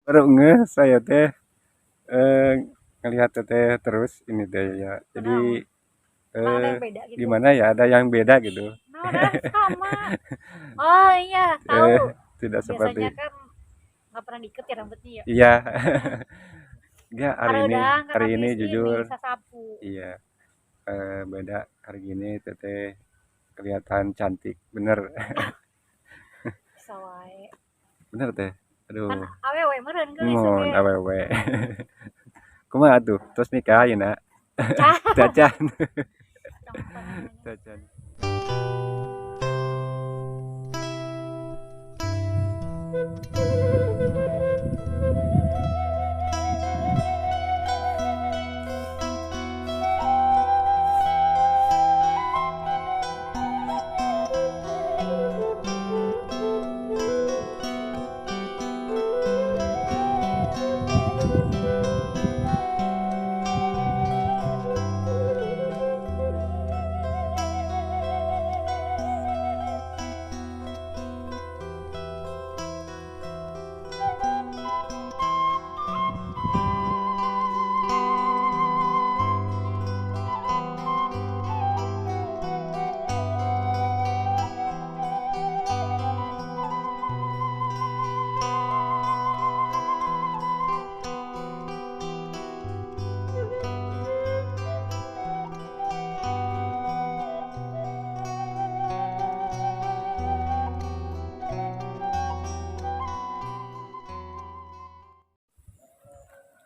Baru ngeh saya teh ngelihat teteh terus ini teh ya. Jadi ada yang beda gitu. Gimana ya, ada yang beda gitu. Nah, sama. Oh iya, tahu. Tidak biasanya seperti kan nggak pernah diikat ya rambutnya ya. Iya. Enggak, hari ini, Hareudang, kan hari ini habis jujur. ini sasapu. Iya. Beda hari ini teteh kelihatan cantik, bener. Bisa wae. Bener teh. Aduh. Kan awewe meureun geulis Mohon oge. Awewe. Kumaha tuh? Terus nikah ayeuna? Cacan. Cacan.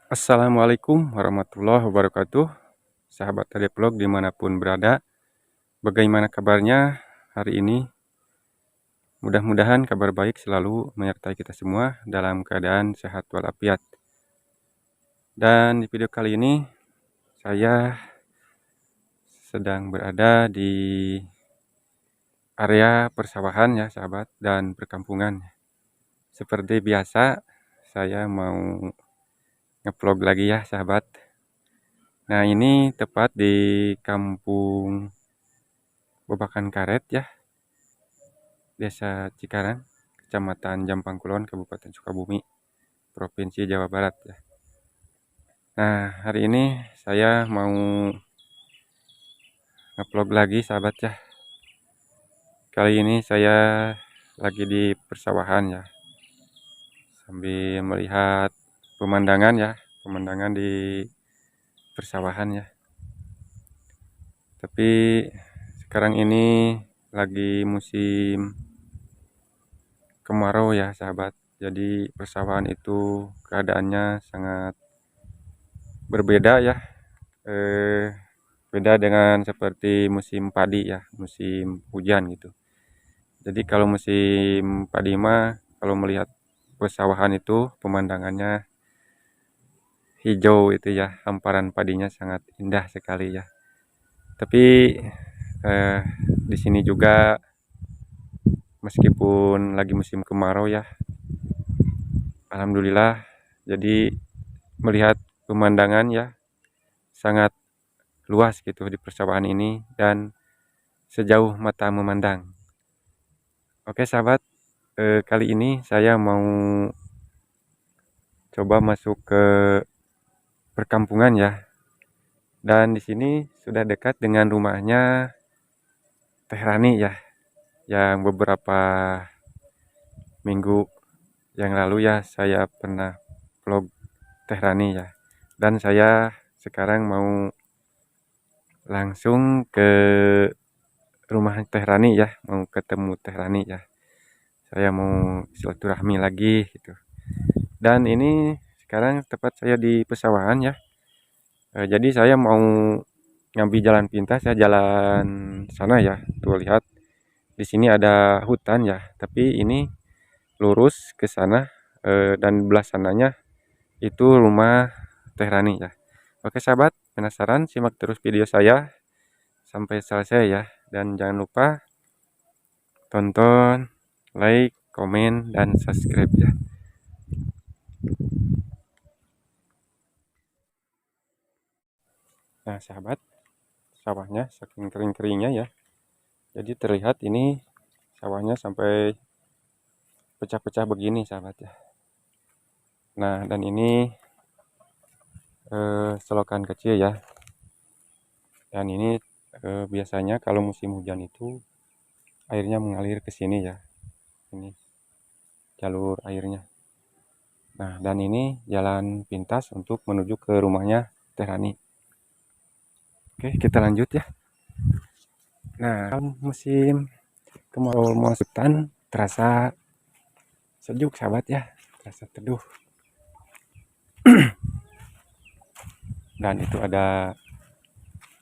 Assalamualaikum warahmatullahi wabarakatuh. Sahabat Ade Vlog dimanapun berada, bagaimana kabarnya hari ini? Mudah-mudahan kabar baik selalu menyertai kita semua dalam keadaan sehat walafiat. Dan di video kali ini saya sedang berada di area persawahan ya sahabat, dan perkampungan. Seperti biasa saya mau ngevlog lagi ya sahabat. Nah ini tepat di kampung Babakan Karet ya, Desa Cikarang, Kecamatan Jampang Kulon, Kabupaten Sukabumi, Provinsi Jawa Barat ya. Nah hari ini saya mau ngevlog lagi sahabat ya. Kali ini saya lagi di persawahan ya, sambil melihat pemandangan ya, pemandangan di persawahan ya. Tapi sekarang ini lagi musim kemarau ya sahabat. Jadi persawahan itu keadaannya sangat berbeda ya. Beda dengan seperti musim padi ya, musim hujan gitu. Jadi kalau musim padi mah, kalau melihat persawahan itu pemandangannya hijau itu ya, hamparan padinya sangat indah sekali ya. Tapi di sini juga meskipun lagi musim kemarau ya, alhamdulillah jadi melihat pemandangan ya sangat luas gitu di persawahan ini dan sejauh mata memandang. Oke sahabat, kali ini saya mau coba masuk ke perkampungan ya. Dan di sini sudah dekat dengan rumahnya Teh Rani ya, yang beberapa minggu yang lalu ya saya pernah vlog Teh Rani ya. Dan saya sekarang mau langsung ke rumah Teh Rani ya, mau ketemu Teh Rani ya. Saya mau silaturahmi lagi gitu. Dan ini sekarang tepat saya di pesawahan ya. Jadi saya mau ngambil jalan pintas ya, jalan sana ya. Tuh lihat di sini ada hutan ya, tapi ini lurus ke sana, dan belah sananya itu rumah Teh Rani ya. Oke sahabat, penasaran simak terus video saya sampai selesai ya. Dan jangan lupa tonton, like, komen, dan subscribe ya. Nah sahabat, sawahnya saking kering-keringnya ya, jadi terlihat ini sawahnya sampai pecah-pecah begini sahabat ya. Nah, dan ini selokan kecil ya. Dan ini biasanya kalau musim hujan itu airnya mengalir ke sini ya. Ini jalur airnya. Nah, dan ini jalan pintas untuk menuju ke rumahnya Teh Rani. Oke, kita lanjut ya. Nah, musim kemarau hutan terasa sejuk sahabat ya, terasa teduh. Dan itu ada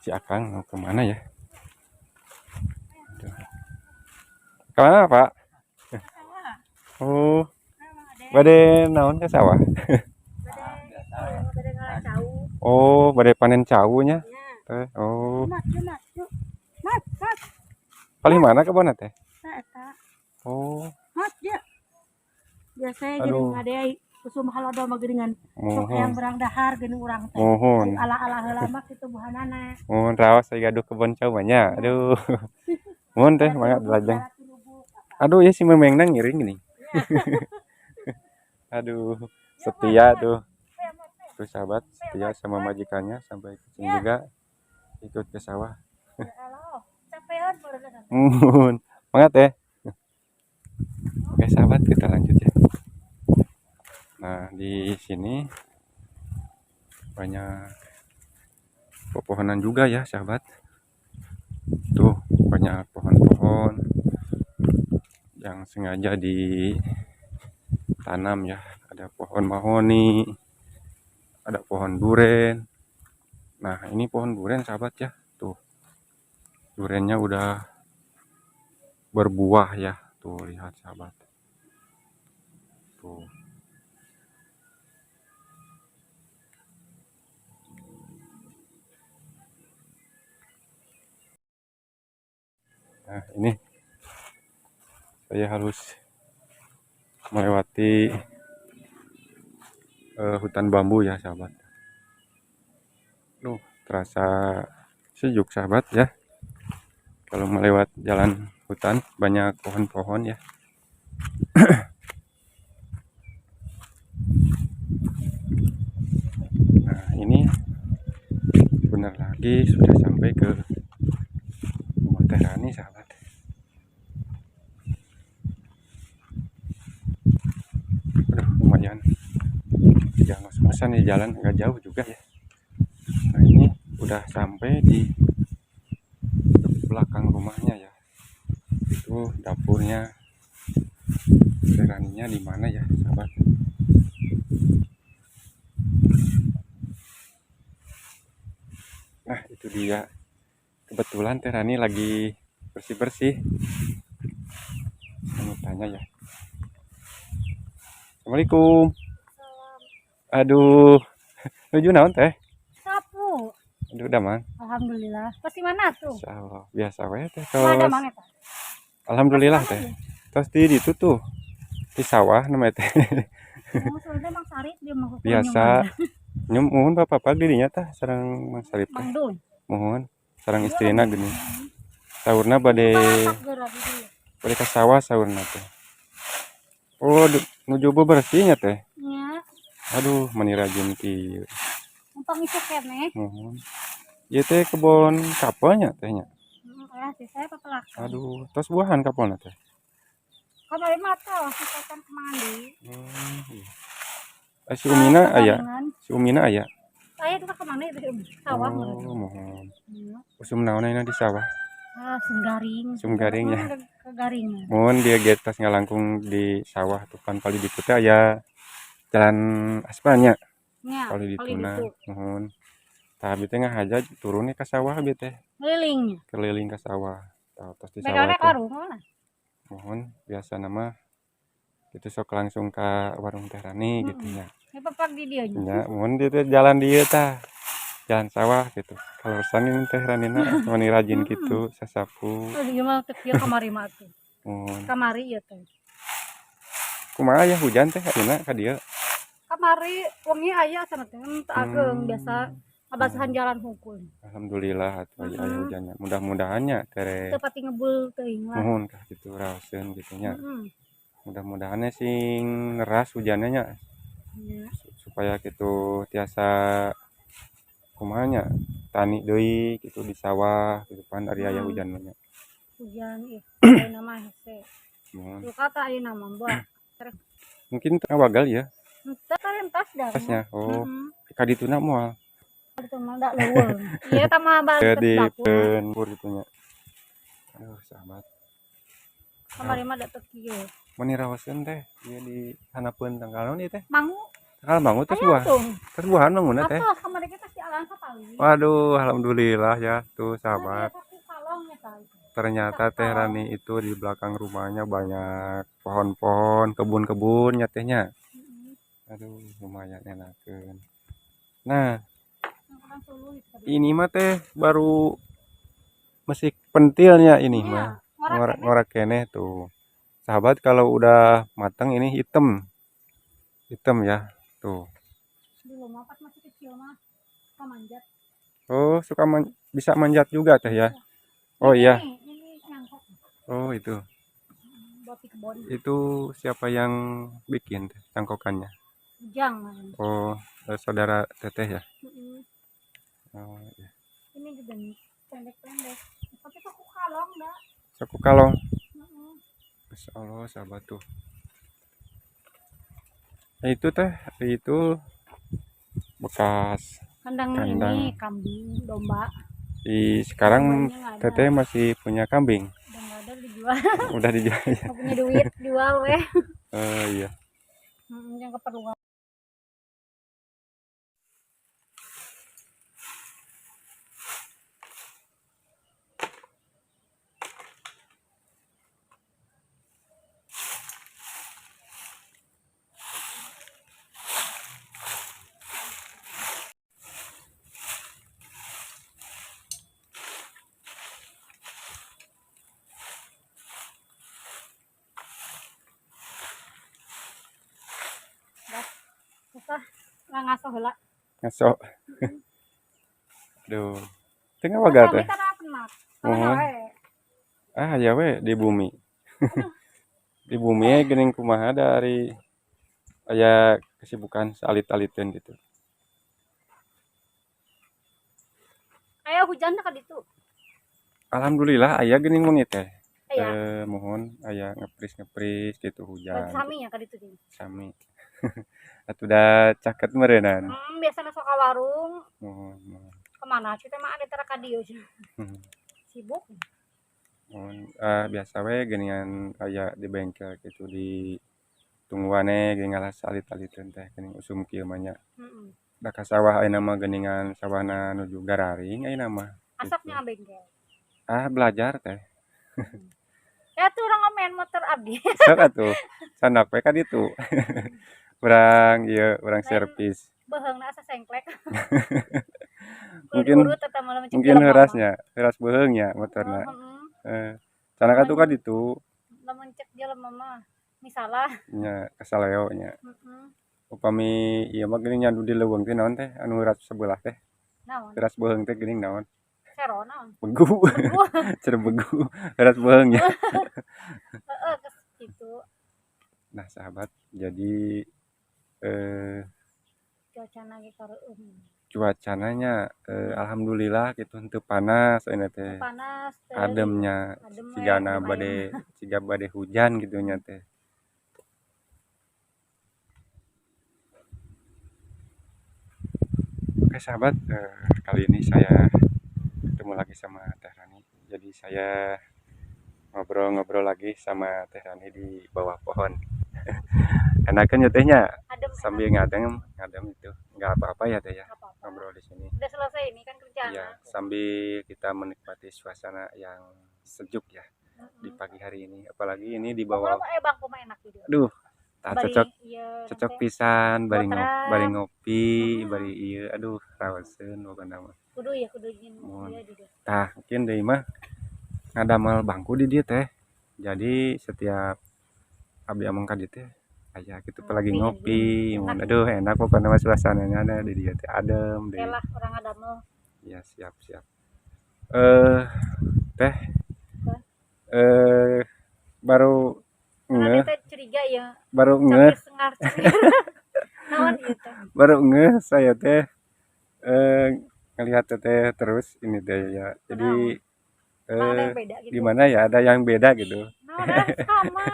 si Akang mau kemana ya? Aduh. Kemana Pak? Oh, bade naon ke sawah? Oh, bade panen caunya teh. Oh. Paling mana kebun teh? Oh. Biasanya geuning ngadai usum halodo mah geuningan sok hayang berang dahar geuning urang teh. Mohon. Ala-ala heula mah kitu buhanana. Mohon raos saya gaduh kebon cau banyak. Aduh. Mohon teh mangga dilajeng. Aduh ya si memengna ngiring gini. Aduh, setia tuh. Tuh sahabat, setia sama majikannya sampai ke sini juga ikut ke sawah. Mohon. Mangga teh. Oke sahabat, kita lanjut ya. Nah, di sini banyak pepohonan juga ya sahabat. Tuh banyak pohon-pohon yang sengaja ditanam ya. Ada pohon mahoni, ada pohon duren. Nah, ini pohon duren sahabat ya. Tuh, durennya udah berbuah ya. Tuh lihat sahabat. Tuh. Nah, ini saya harus melewati hutan bambu ya sahabat. Duh, terasa sejuk sahabat ya. Kalau melewat jalan hutan banyak pohon-pohon ya. Nah, ini benar lagi sudah sampai ke rumah Teh Rani sahabat. Aduh, lumayan tidak ngos-ngosan di jalan, agak jauh juga ya. Nah, ini udah sampai di belakang rumahnya ya. Itu dapurnya Teh Raninya di mana ya sahabat? Nah, itu dia. Kebetulan Teh Rani lagi bersih-bersih. Saya mau tanya ya. Assalamualaikum. Aduh, nuju naon teh? Sapu. Aduh, udah mang. Alhamdulillah. Pasti mana tuh? Insyaallah biasa we teh. Mana mang eta? Alhamdulillah teh. Terus di itu tuh di sawah namanya teh. Oh, Mang Sarip dia mah biasa. Nyum muhun bapak di dinya tah sareng Mang Sarip teh. Mang Dun. Muhun sareng istrina geuning. Saurna bade bade ka sawah saurna teh. Oh, nuju bebersihnya teh. Nya. Aduh, meni rajin kieu. Numpang isuk keneh. Muhun. Ieu teh kebon kapelnya teh nya. Heeh, sih saya pepelakan. Aduh, tos buahan kapelna teh. Kamari mah teh sikotan mandi. Iya. Si Umina aya. Si Umina aya. Aya tuh kemana itu sawah. Oh, mohon. Usum naon ayeuna di sawah? Ah, sum garing. Sum garing ya. Kegaringan. Mohon dia getas ngalangkung di sawah tuh kan paling ditu teh aya jalan aspalnya. Nya, paling dituna mohon. Tah abi teh ngahaja turun ka sawah abi teh. Keliling. Keliling ka sawah. Tah tos di sawah teh. Mohon biasa nama itu sok langsung ke warung Teh Rani gitu ya. Ini di dieu nya. Mohon dia teh jalan dieu tah. Jalan sawah gitu. Kalau sanin Teh Ranina mani rajin gitu sasapu. Oh, ieu mah teh kamari mah tuh. Mohon. Kamari ieu teh. Kumaha ya hujan teh ayeuna ka dieu? Kamari wengi aya sana teh teu ageng biasa ngabasahan jalan hungkul. Alhamdulillah atuh aya hujannya. Mudah-mudahannya tere teu pati ngebul teuing lah. Mohon kah gitu raoseun gitu nya. Mudah-mudahannya sing ngeras hujannya nya. Nya. Supaya gitu tiasa kumaha nya, tani deui gitu di sawah gitu pan ari aya hujan mah nya. Hujan ih, ayeuna mah hese. Muhun. Duka tah ayeuna mah buah. Mungkin tengah wagal ya. Henteu karentas dah. Tasnya. Oh, Heeh. kadituna moal. Itu mah da leuweung. Ieu tah mah balik Di dapur. penpur gitu nya. Aduh, sahabat. Kamari mah da teu kieu. Meni raoseun teh ieu di handapeun tangkal naon ieu teh? Mangu. Tangkal mangu terus Aya buah. tuh. Terus buahan manguna teh. Atos kamari kita si alang sapali. Waduh, alhamdulillah ya tuh sahabat. Ternyata Teh Rani itu di belakang rumahnya banyak pohon-pohon, kebun-kebun ya tehnya. Aduh, lumayan enakeun. Nah, ini mah teh baru masih pentilnya ini mah. Ngorak ngorak keneh tuh. Sahabat kalau udah matang ini hitam. Hitam ya, tuh. Dulu mah pas masih kecil mah suka manjat. Oh, suka bisa manjat juga teh ya. Oh iya. Ini nyangkok. Oh, itu. Buat di kebun. Itu siapa yang bikin teh cangkokannya? Ujang. Oh, saudara teteh ya? Oh, iya. Ini juga nih, pendek-pendek. Tapi saku kalong dah. Saku kalong. Masya Allah, sahabat tuh. Nah, itu teh, itu bekas kandang, kandang. Ini kambing, domba. Di sekarang teteh masih punya kambing? Udah nggak ada, dijual. Udah dijual ya? Nggak punya duit, jual weh. Iya. Yang keperluan. Susah lah ngaso heula. Ngaso. Aduh. Tengah waga teh. Muhun. Ah, ya we di bumi. Di bumi geuning kumaha dari aya kesibukan salit-aliteun gitu. Aya hujan teh ka ditu. Alhamdulillah aya geuning wengi teh. Aya. Muhun aya ngepris-ngepris gitu hujan. Sami ya ka ditu gini. Sami. Atuh da caket meureunnan. Biasana sok ka warung. Muhun, muhun. Kemana cuy teh mah ada tara ka dieu. Sibuk. Muhun, biasa we geuningan aya di bengkel gitu di tungguane geuning ngalah salit-aliteun teh geuning usum kieu mah nya. Heeh. Da ka sawah ayeuna mah geuningan sawahna nuju gararing ayeuna mah. Asapnya bengkel. Ah, belajar teh. Ya tuh urang main motor abdi. Sok atuh. Sanak we ka ditu. Urang ieu urang servis. Beuheungna asa sengklek. Mungkin mungkin heurasnya, heuras beuheung nya motorna. Sanak atuh ka ditu. Lamun cek jelema mah misalah. Nya kasaleo nya. Heeh. Upami ieu mah geuning nya anu di leuweung teh naon teh anu heuras sebelah teh. Naon? Heuras beuheung teh geuning naon? Sero naon? Begu. Begu. Cer begu. Heuras beuheung nya. Heeh, geus kitu. Nah, sahabat, jadi cuacana ge kareueum. Cuacananya alhamdulillah gitu henteu panas ayeuna teh. Panas teh. Ademnya Adem we, cigana adem bade ayam. ciga bade hujan gitu nya teh. Oke sahabat, kali ini saya ketemu lagi sama Teh Rani. Jadi saya ngobrol-ngobrol lagi sama Teh Rani di bawah pohon. Enakan ya tehnya. Adem, sambil enak. Ngadem, ngadem itu nggak apa-apa ya teh ya. Nggak apa-apa. Ngobrol di sini. Udah selesai ini kan kerjaan. Iya, sambil kita menikmati suasana yang sejuk ya di pagi hari ini. Apalagi ini di bawah. Bangku mah enak gitu. Aduh, tak Bari, cocok, iya, cocok nanti. pisan, bari Botram. ngopi, bari ieu, aduh, raoseun pokona mah. Kudu ya, kudu gini, Mohon. iya, di dieu. Tah, mungkin deui mah ngadamel bangku di dieu teh. Jadi setiap abdi ameng ka dieu teh aya gitu lagi Ngopi, ngopi, enak. mohon. Aduh, enak pokoknya mah suasananya ada di dieu teh adem deui. Oke lah, urang ngadamel. Ya, siap, siap. Teh. Apa? Baru Karena ngeh. kita curiga ya. Baru Sampai ngeh. sengar cengir. Naon ieu teh? Baru ngeh saya teh ngelihat Teteh terus ini teh ya. Jadi Emang ada eh yang beda gitu? Gimana ya, ada yang beda gitu. Naon ah, sama.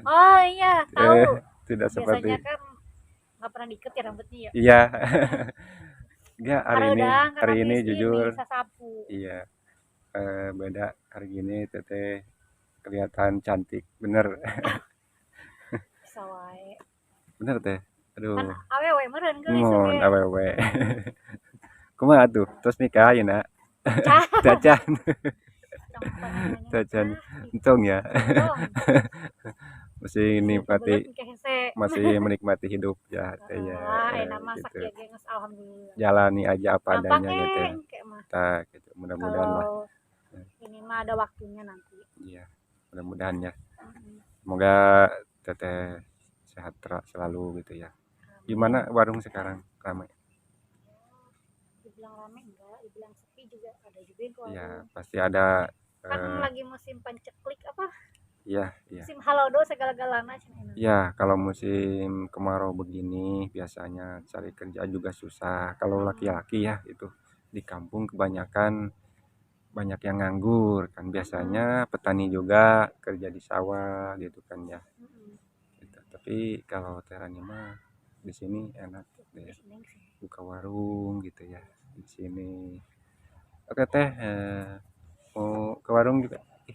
Oh iya, tahu. Tidak seperti Biasanya kan nggak pernah diikat ya rambutnya ya. Iya. Enggak, hari ini Hareudang kan hari ini habis jujur ini sasapu. Iya. Beda hari gini Teteh kelihatan cantik, bener. Bisa wae. Bener Teh. Aduh. Kan awewe meureun geulis Mun oge. Awewe. Kumaha tuh? Terus nikah ayeuna? Cah. Tacan. Tong pananya. Tacan. Entong ya. Entong. Masih nikmati Kebelet engke hese. Masih menikmati hidup ya Teh ya. Ah, enak masak gitu. Ya gengs, alhamdulillah. Jalani aja apa Gampang adanya gitu. engke mah. Tah gitu. Mudah-mudahan lah. Kalau ini mah ada waktunya nanti. Iya. Mudah-mudahan ya. Semoga Teteh sehat selalu gitu ya. Gimana warung sekarang? Ramai? Dibilang rame enggak, dibilang sepi juga ada juga yang ke Iya, warung. Pasti ada Kan eh lagi musim panceklik apa? Iya. Musim halodo segala-galana cenah enak. Ya, kalau musim kemarau begini biasanya cari kerja juga susah. Kalau laki-laki ya itu di kampung kebanyakan banyak yang nganggur kan, biasanya petani juga kerja di sawah gitu kan ya. Gitu. Tapi kalau Teh Rani mah di sini enak deh. Di sini sih. Buka warung gitu ya di sini. Oke Teh, mau ke warung juga. Ih.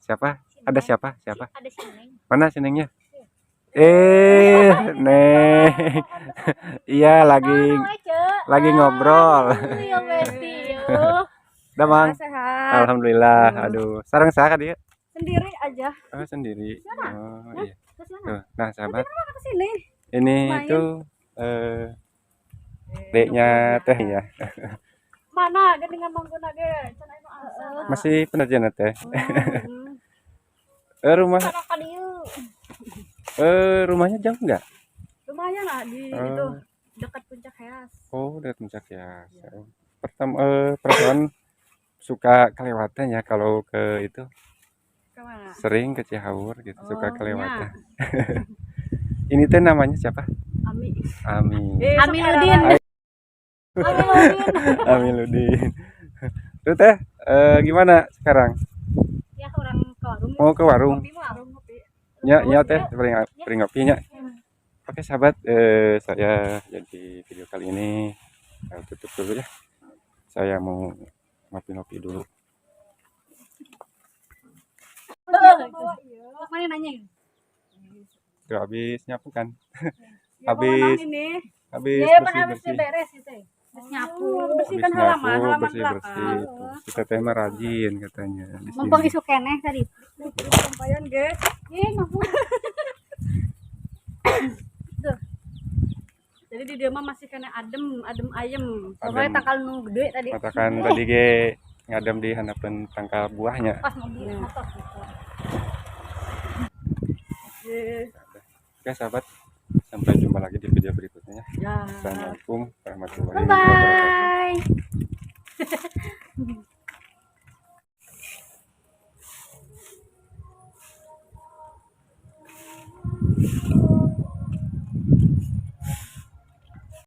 Siapa? Si Ada Neng. siapa? Siapa? Ada si Neng. Mana si Nengnya? Eh, Neng. Iya, lagi Naon we, Ceu? lagi ngobrol. Aduh, ya bestie yo. Damang. Sehat. Alhamdulillah. Aduh, sareng saha dia? Sendiri aja. Oh, sendiri. Oh, iya. Terus mana? Tuh, nah sahabat, Ke sini. ini Main. tuh adeknya Teh ya. Mana geuningan mangguna ge cenah anu asa. Masih penelitian Teh. Rumah Sana ka dieu. Rumahnya jauh nggak? Lumayan lah di Oh. itu dekat Puncak Heas. Oh, dekat Puncak ya. Pertama perasaan suka kelewatan ya kalau ke itu. Kemana? Sering ke Cihaur gitu, suka Oh, kelewatan. Ini teh namanya siapa? Ami. Ami. Eh, sok Aminuddin. era. Aminuddin. Aminuddin. Tuh Teh, gimana sekarang? Ya orang ke warung. Mau ke warung? Ngopi moal. Warung ngopi. Ya, ya Teh, beri beri ngopinya. Oke sahabat, saya jadi video kali ini tutup dulu ya. Saya mau ngopi-ngopi dulu. Heeh. Mana nanya? Tuh habis nyapu kan? Ya, Habis bawa ini. Habis Ya, pan habis bersih-bersih. beres itu. Habis nyapu. Bersihkan Habis halaman, nyapu, halaman bersih-bersih. belakang. Tuh, si Teteh mah rajin katanya di Mumpung sini. isuk keneh tadi. Sampaian ge. Ih, mampu. Tuh, Jadi di dieu mah masih kena adem, adem ayem. pokoknya Adem. tangkal nu gede tadi. Katakan tadi ge ngadem di handapeun tangkal buahnya. Pas mobil motor gitu. Ye. Oke sahabat, sampai jumpa lagi di video berikutnya. Ya. Assalamualaikum warahmatullahi Bye wabarakatuh. bye.